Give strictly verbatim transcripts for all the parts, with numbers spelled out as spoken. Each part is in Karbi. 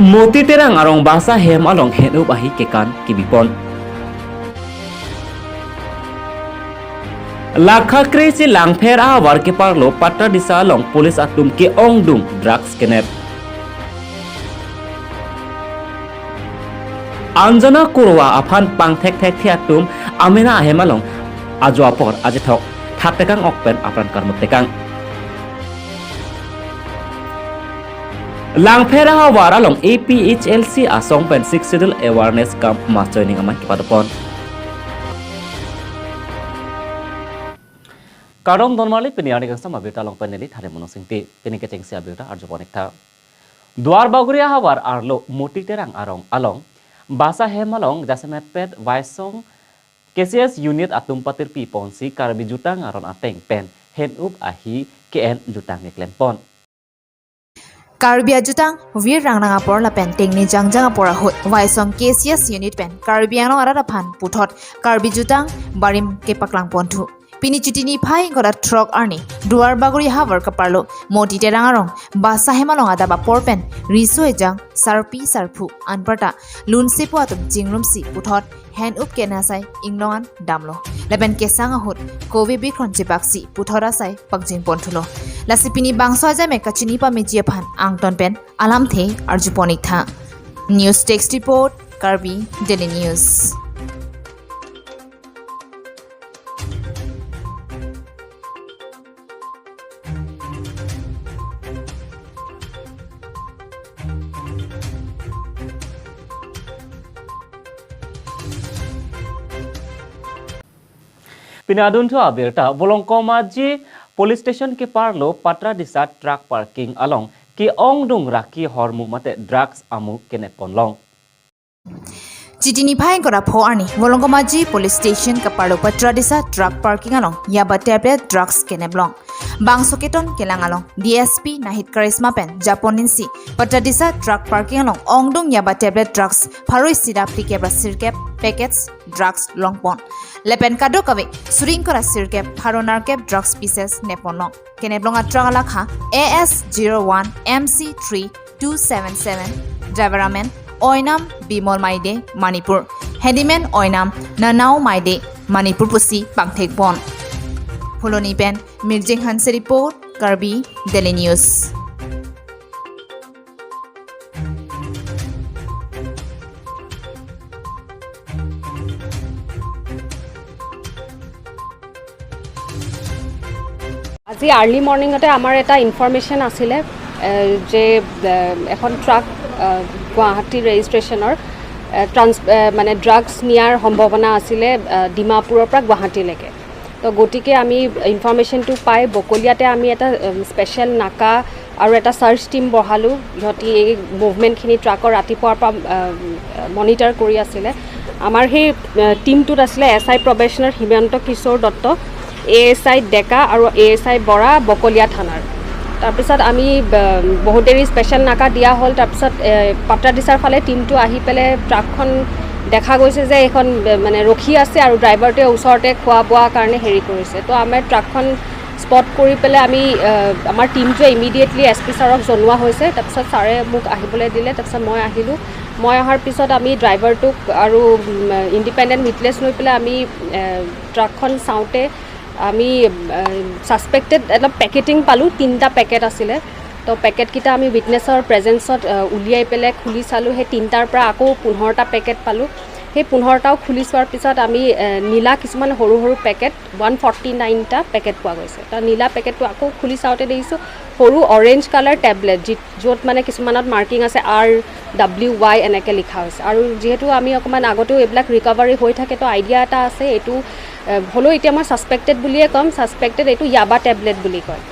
Moti Terang arong basa hem along hen-up ahi kekan kebipon. Lakha kre-isi Langpher ahavar keparlo Patradisa along police atum ke-ongdung drugs kenep. Anjana Kurwa aphan pangthek thekthe atum amena ahem along ajo apor ajethok thaktekang ok pen apran karmut tekang. Langpher ahavar along A P H L C asong pen Sixth Schedule awareness camp mass joining amei kepadopon. Kardom donmarli, pini arni kangsam abirta along pen neli Thare Mono Singti. Pini kechengsi abirta arjupon-iktha. Duarbagori ahavar arlo Moti Terang arong along basa hem along jasemet pet Waisong K C S unit atum patirpi ponsi Karbi jutang aron ateng pen hen-up ahi ke-en jutang keklempon. Karbi ajutang, vir rangrang apor lapen tengne jangjang apor ahut Waisong K C S unit pen Karbi Anglong arat aphan puthot Karbi jutang barim kepaklangponthu. Pini Chiti niphai ingkoi ra throk arni Duarbagori havar keparlo Moti Terang arong basa hem along adap apor pen riso ejang, sarpi sarpo anparta lunsepo atum chingrumsi puthot hen-up ke-en asai inglong an damlo. Lapen kesang ahut kove bikron chepaksi puthot asai pakjingponthulo. Lasi pini bangso ajame kachini pameji aphan angton pen alamthe arjupon-iktha. News Desk Report, Karbi Daily News. Pini adunthu abirta, Volongkomaji Police Station keparlo Patradisa truck parking along ke-ongdung raki hormu mate drugs amu kenepponlong. Chiti niphai ingkoi ra pho arni Volongkomaji Police Station keparlo Patradisa truck parking along yaba tablet drugs keneplong. Bangso keton kelang along D S P Nahit Karisma pen japon insi Patradisa truck parking along ongdung yaba tablet drugs pharo isi ra phlikep ra sirkep packets drugs longpon. Lapen kadokave suri ingkoi ra sirkep pharo nerkep drugs pieces nepponlong. Keneplong atruck alakha A S zero one M C three two seven seven, driver amen Oinam Bimol Maide, Manipur, handyman Oinam Nanao Maide, Manipur pusi pangthekpon. Phuloni pen Mirjeng Hanse report, Karbi Daily News. আজি আৰ্লি মৰ্ণিঙতে আমাৰ এটা ইনফৰমেশ্যন আছিলে, এ, যে, এ, এখন ট্ৰাক, এ, গুৱাহাটী ৰেজিষ্ট্ৰেশ্যনৰ, এ, ট্ৰান্স-, এ, মানে ড্ৰাগছ নিয়াৰ সম্ভাৱনা আছিলে, এ, ডিমাপুৰৰ পৰা গুৱাহাটীলৈকে। তো গতিকে আমি ইনফৰমেশ্যনটো পাই বকলিয়াতে আমি এটা, এ, স্পেচিয়েল নাকা আৰু এটা চাৰ্চ টিম বহালোঁ। সিহঁতি এই মুভমেণ্টখিনি ট্ৰাকৰ ৰাতিপুৱাৰ পৰা, আ, মনিটাৰ কৰি আছিলে। আমাৰ সেই, আ, টিমটোত আছিলে এছ আই প্ৰবেশ্যনাৰ হিমন্ত কিশোৰ দত্ত, এ এছ আই ডেকা আৰু এ এছ আই বৰা বকলীয়া থানাৰ। তাৰপিছত আমি, আ, বহুত দেৰি স্পেচিয়েল নাকা দিয়া হ'ল। তাৰপিছত, এ, পাট্ৰাদিছাৰ ফালে টিমটো আহি পেলাই ট্ৰাকখন দেখা গৈছে যে এইখন, আ, মানে ৰখি আছে আৰু ড্ৰাইভাৰটোৱে ওচৰতে খোৱা বোৱাৰ কাৰণে হেৰি কৰিছে। তো আমাৰ ট্ৰাকখন স্পট কৰি পেলাই আমি, আহ, আমাৰ টিমটোৱে ইমিডিয়েটলি এছ পি ছাৰক জনোৱা হৈছে। তাৰপিছত ছাৰে মোক আহিবলৈ দিলে, তাৰপিছত মই আহিলোঁ। মই অহাৰ পিছত আমি ড্ৰাইভাৰটোক আৰু, উম, ইণ্ডিপেণ্ডেণ্ট উইটনেছ লৈ পেলাই আমি, আহ, ট্ৰাকখন চাওঁতে আমি, আহ, ছাছপেক্টেড এটা পেকেটিং পালোঁ, তিনিটা পেকেট আছিলে। তো পেকেটকেইটা আমি উইটনেছৰ প্ৰেজেন্সত, আহ, উলিয়াই পেলাই খুলি চালোঁ। সেই তিনিটাৰ পৰা আকৌ পোন্ধৰটা পেকেট পালোঁ। সেই পোন্ধৰটাও খুলি চোৱাৰ পিছত আমি, আহ, নীলা কিছুমান সৰু সৰু পেকেট ওৱান ফৰ্টি নাইনটা পেকেট পোৱা গৈছে। তাৰ নীলা পেকেটটো আকৌ খুলি চাওঁতে দেখিছোঁ সৰু অৰেঞ্জ কালাৰ টেবলেট, যি, য'ত মানে কিছুমানত মাৰ্কিং আছে আৰ ডাব্লিউ ৱাই এনেকৈ লিখা হৈছে। আৰু যিহেতু আমি অকণমান আগতেও এইবিলাক ৰিকভাৰী হৈ থাকে, তো আইডিয়া এটা আছে। এইটো, এ, হ'লেও এতিয়া মই ছাছপেক্টেড বুলিয়ে ক'ম, ছাছপেক্টেড এইটো য়াবা টেবলেট বুলি কয়।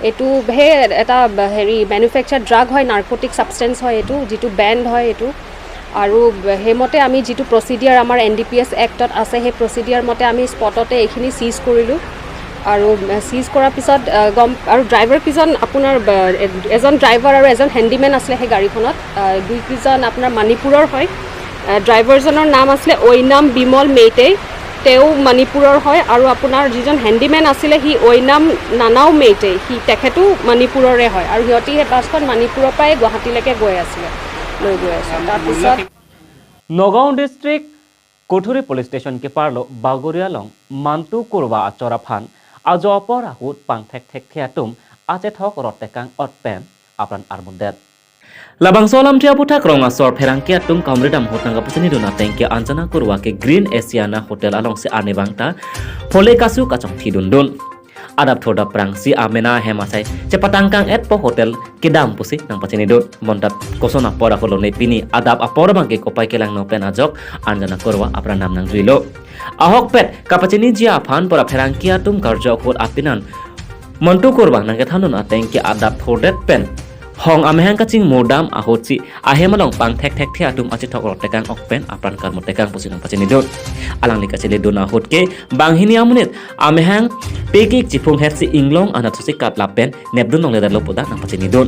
এইটো সেই এটা, ব-, হেৰি, মেনুফেকচাৰ ড্ৰাগ হয়, নাৰ্কটিক ছাবষ্টেঞ্চ হয় এইটো, যিটো বেণ্ড হয় এইটো। আৰু সেইমতে আমি যিটো প্ৰচিডিয়াৰ আমাৰ এন ডি পি এছ এক্টত আছে, সেই প্ৰচিডিয়াৰ মতে আমি স্পটতে এইখিনি চিজ কৰিলোঁ। আৰু চিজ কৰাৰ পিছত, আহ, গম, আৰু ড্ৰাইভাৰকেইজন আপোনাৰ, আহ, এ-, এজন ড্ৰাইভাৰ আৰু এজন হেণ্ডিমেন আছিলে সেই গাড়ীখনত। আহ, দুইকেইজন আপোনাৰ মণিপুৰৰ হয়। আহ, ড্ৰাইভাৰজনৰ নাম আছিলে ঐনাম বিমল মেইতেই। তেওঁ মণিপুৰৰ হয় আৰু আপোনাৰ যিজন হেণ্ডিমেন আছিলে, সি ঐনাম নানাও মেইতেই, সি, তেখেতো মণিপুৰৰে হয় আৰু সিহঁতি সেই বাছখন মণিপুৰৰ পৰাই গুৱাহাটীলৈকে গৈ আছিলে। লৈ গৈ আছোঁ। তাৰপিছত নগাঁও ডিষ্ট্ৰিক্ট কুথুৰি পুলিচ ষ্টেচন কিপাৰলো বাগৰিয়া লং মান্টু কুৰুৱা আচৰ aphan ajo apor ahut pangthekthekthe atum achethok rot tekang ot pen apran armudet. Labangso alamthe aputhak rong asor pherangke atum kaumridam ahut nangkapachinidun ateng ke Anjana Kuruwa ke Green Asiana Hotel alongsi arnivang ta phole kasu kachongthidundun. Adap thurda prangsi amena ahem asai chepatangkang-etpo hotel kedam pusi nangpachinidun. Bonta koson apor ahut lone pini adap apor abangke kopai kelangno pen ajok Anjana Kuruwa apran dam nangjuilo. Ahokpet kapachiniji aphan pura pherangke atum karjo ahut apinan Montu Kuruwa nangkethandun ateng ke adap thurdet pen hong amehang kachingmudam ahutsi ahem along pangthekthekthe atum achethok rot tekang ok pen apran karmut tekang pusi nangpachinidun. Alangli kachinidun ahut ke banghini amonit amehang pekik chiphung hetsi inglong anat susi katlap pen nepdun longledetlo puta nangpachinidun.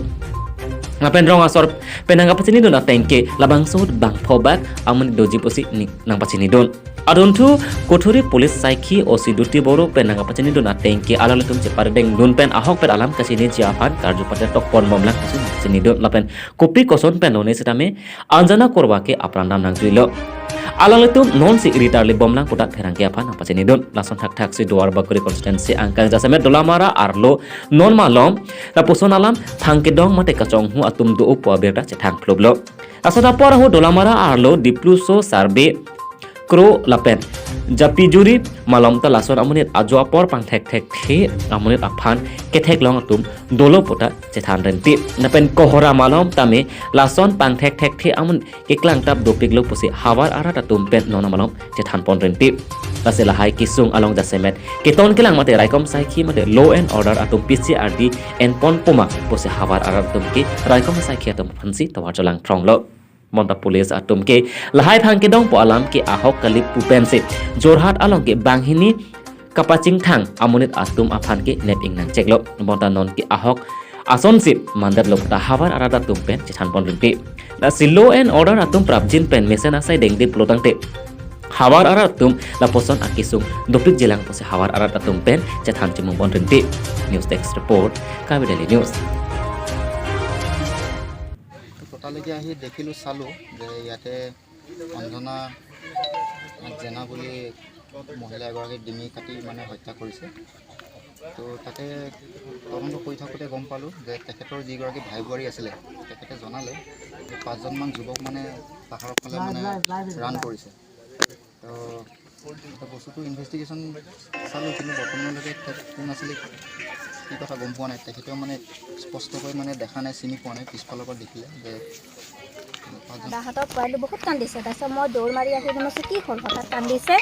Lapen rong asor pen nangkapachinidun ateng ke labangso bangphobak amonit doji pusi ni nangpachinidun. Adunthu Kuthuri Police Saikhi O C Duti Boro pen nangkapachinidun ateng ke alanglitum cheparedengdun pen ahokpet alam kachiniji aphan karju pater tokpon bomlang pusi nangpachinidun lapen kopi koson pen lone setame Anjana Kuruwa ke apran dam nangjuilo. Alanglitum nonsi iri tarli bomlang puta pherangke aphan nangpachinidun. Lason thakthaksi Duar Bagori constituency angkang jasemet Dolamara arlo non malom lapuson alam thang kedong mate kachonghu atum do-opo abirta chethangthluplo. Lason apor ahut Dolamara arlo Dipluso Sarbe Kro lapen Japijuri malom ta lason amonit ajo apor pangthekthekthe amonit aphan ketheklong atum dolo puta chethan renti. Lapen Kohora malom tame lason pangthekthekthe amonit keklangtap dopiklo pusi havar arat atum pen non malom chethanpon renti. Lasi lahai kesung along jasemet keton kelang mate raikom saikhi mate law and order atum P C R D enpon poma pusi havar arat atum ke raikom saikhi atum aphansi tovar cholangthronglo. Bonta police atum ke lahai thang kedongpo alam ke ahok kali pu pensi Jorhat along ke banghini kapachingthang amonit atum aphan ke nep-ing nangcheklo. Bonta non ke ahok asonsi mandetlo puta havar arat atum pen chethanpon renti. Lasi law and order atum prapjin pen mesen asai dengdip lo tangte havar arat atum lapuson akesung dopik jilang pusi havar arat atum pen chethan chimungpon renti. News Desk Report, Karbi Daily News. তো পতালৈকে আহি দেখিলোঁ, চালোঁ যে ইয়াতে অঞ্জনা জেনা বুলি মহিলা এগৰাকীক ডিঙি কাটি মানে হত্যা কৰিছে। তো তাতে তদন্ত কৰি থাকোঁতে গম পালোঁ যে তেখেতৰ যিগৰাকী ভাই বোৱাৰী আছিলে, তেখেতে জনালে যে পাঁচজনমান যুৱক মানে পাহাৰৰ ফালে মানে ৰাণ কৰিছে। তো তো বস্তুটো ইনভেষ্টিগেশ্যন চালোঁ, কিন্তু বৰ্তমানলৈকে তেখেত কোন আছিলে, কি কথা গম পোৱা নাই। তেখেতেও মানে স্পষ্টকৈ মানে দেখা নাই, চিনি পোৱা নাই, পিছফালৰ পৰা দেখিলে যে পাঁচজন। দাদাহঁতক পোৱালি বহুত কান্দিছে। তাৰপিছত মই দৌৰ মাৰি আহি মই কৈছোঁ, "কি হ'ল?" হঠাৎ কান্দিছে।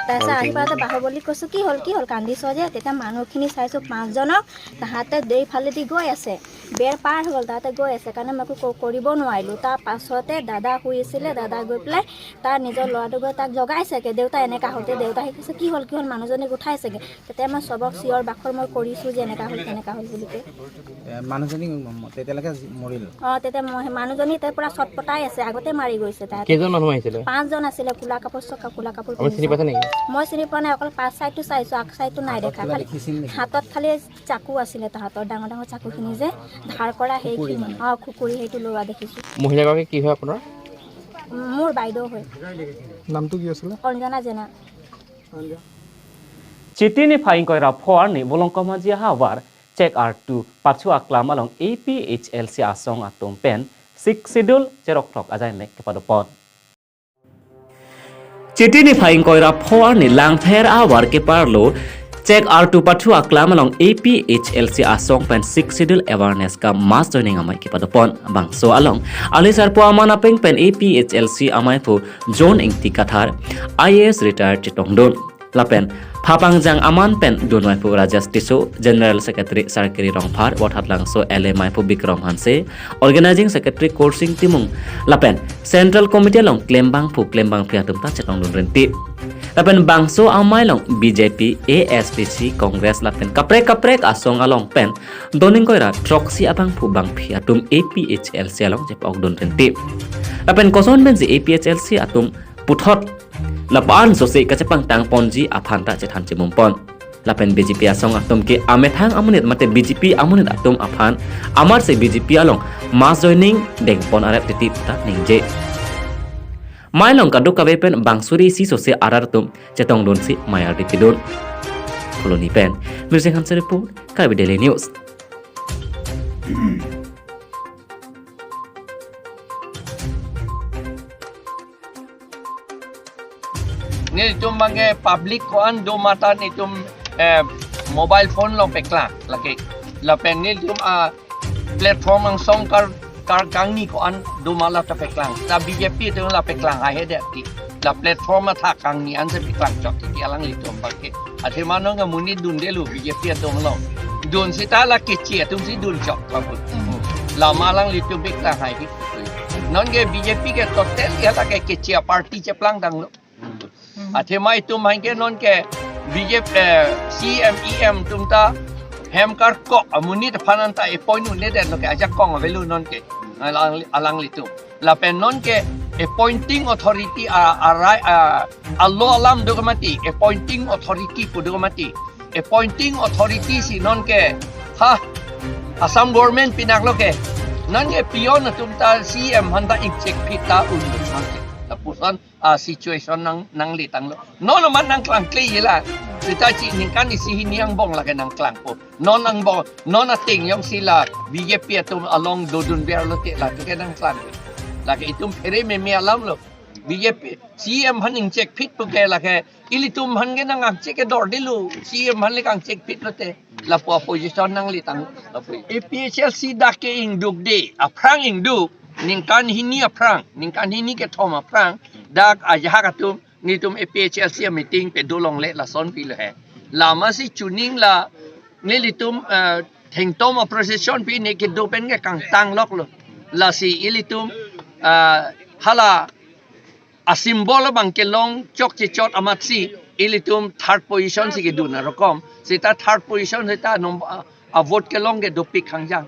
তাৰপিছত আহি পাওঁতে বাহুবলীক কৈছোঁ, "কি হ'ল, কি হ'ল, কান্দিছ যে?" তেতিয়া মানুহখিনি চাইছোঁ পাঁচজনক, তাহাঁতে দেই ফালেদি গৈ আছে, বেৰ পাৰ হৈ গ'ল, তাহাঁতে গৈ আছে কাৰণে মই একো ক-, কৰিব নোৱাৰিলোঁ। তাৰ পাছতে দাদা শুই আছিলে, দাদা গৈ পেলাই তাৰ নিজৰ ল'ৰাটো গৈ তাক জগাইছেগৈ, "দেউতা এনেকা হ'ল", তে দেউতা আহি কৈছে, "কি হ'ল, কি হ'ল?" মানুহজনীক উঠাইছেগৈ। তেতিয়া মই চবক চিঞৰ বাখৰ মই কৰিছোঁ যে এনেকা হ'ল, তেনেকা হ'ল বুলি কৈ। এ, মানুহজনী ম-, তেতিয়ালৈকে জি-, মৰিল? অ, তেতিয়া মই সেই মানুহজনী তাই পূৰা চটপটাই আছে, আগতে মাৰি গৈছে তাই। কেইজন মানুহ আহিছিলে? পাঁচজন আছিলে, ক'লা কাপোৰ চকা, ক'লা কাপোৰ আপুনি চিনি পিন্ধিছে। পাইছে নেকি? মই চিনি পোৱা নাই, অকল পাছ চাইডটো চাইছোঁ, আগ চাইডটো নাই দেখা। কিবা খালি দেখিছিল নেকি? হাতত খালি চাকু আছিলে তাহাঁতৰ, ডাঙৰ ডাঙৰ চাকুখিনি যে ধাৰ কৰা সেইখিনি, খুকুৰী মানে? অ, খুকুৰী সেইটো লোৱা দেখিছোঁ। মহিলাগৰাকী কি হয় আপোনাৰ? মোৰ বাইদেউ হয়। নামটো কি আছিলে? অঞ্জনা জেনা। Chiti niphai ingkoi ra pho arni Volongkom Haji ahavar Chek Artu Pathu Aklam along A P H L C asong atum pen Sixth Schedule cherok throk ajaimek kepadopon. Chiti niphai ingkoi ra pho arni Langpher ahavar keparlo Chek Artu Pathu Aklam along A P H L C asong pen Sixth Schedule awareness ka mass training amei kepadopon. Bangso along ali sarpo aman apeng pen A P H L C amei phu John Ingti Kathar, I A S retired chetongdun. Lapen phapangjang aman pen dun amei phu Rajesh Tisso, General Secretary Sarkiri Rongphar, Vothatlangso L A amei phu Bikram Hanse, Organizing Secretary Korsing Timung, lapen Central Committee along klembang phu klembangphi atum ta chetongdun renti. Lapen bangso amei along B J P, A S D C, Congress lapen kaprek kaprek asong along pen dun ingkoi ra throksi abang phu bangphi atum A P H L C along chepokdun renti. Lapen koson pensi A P H L C atum puthot lapu-an sose kachepangtang ponji aphan ta chethan chimungpon. Lapen B J P asong atum ke amethang amonit mate B J P amonit atum aphan amarsi B J P along Mass joining dengpon arep titi ta ningje. Mei along kadokave pen bang suri isi sose arat atum chetongdunsi mei ardi pidun. Phuloni pen Mirjeng Hanse report, Karbi Daily News. Nelitum bangke public ko-an do mata nelitum, eh, mobile phone along paklang lake. Lapen nelitum a platform angsong kar, kar kangni ko-an do ma la ta paklang. Ta B J P atum la paklang hai he deti. La platform athak kangni ansi paklang chot titi alanglitum bangke. Athema non ke monit dundelo B J P atum along. Dun seta la keche atumsi dun chot kaput. Lama alanglitum paklang hai di. Non ke B J P ke total ya la ke keche party cheplang tanglo. Athema itum hangke non ke B J P, eh, C M, E M atum ta hem karkok amonit aphan anta appoint un-edet lo ke ajakong avelo non ke. Alang, alanglitum. Lapen non ke appointing authority a, a, a, alo alam do ke mati, appointing authority pu do ke mati. Appointing authority si non ke, ha, Assam government pinak lo ke. Non ke peon atum ta C M aphan ta ingchek phit ta un non ke. Lapuson a situation nang, nangli tanglo. Non amat nangklangkle ye la. Seta chi ningkan isi hini angbong lake nangklangpo. Non angbong, non ateng jongsi la B J P atum along dodun ber lote lake nangklang. Lake itum phere meme alam lo. B J P, C M aphan ingchek phit pu ke lake ilitum aphan ke nang angchek ke dordelo. C M aphan le kangchek phit lote. Lapu opposition nangli tang. Lapu A P H L C dak ke ingduk de. Aphrang ingduk. Ningkan hini aphrang. Ningkan hini kethom aphrang. Dak ajahak atum. Nelitum A P H L C meeting pado longle lason pilo he. Lama si chuning la. Nelitum, eh, thengtom a procession pi ne kedo pen ke kangtang loklo. Lasi ilitum, eh, hala a symbol abang kelong chokche chot amatsi ilitum third position si kedun arokom. Seta third position seta nom, a, a vote kelong ke dopik hangjang.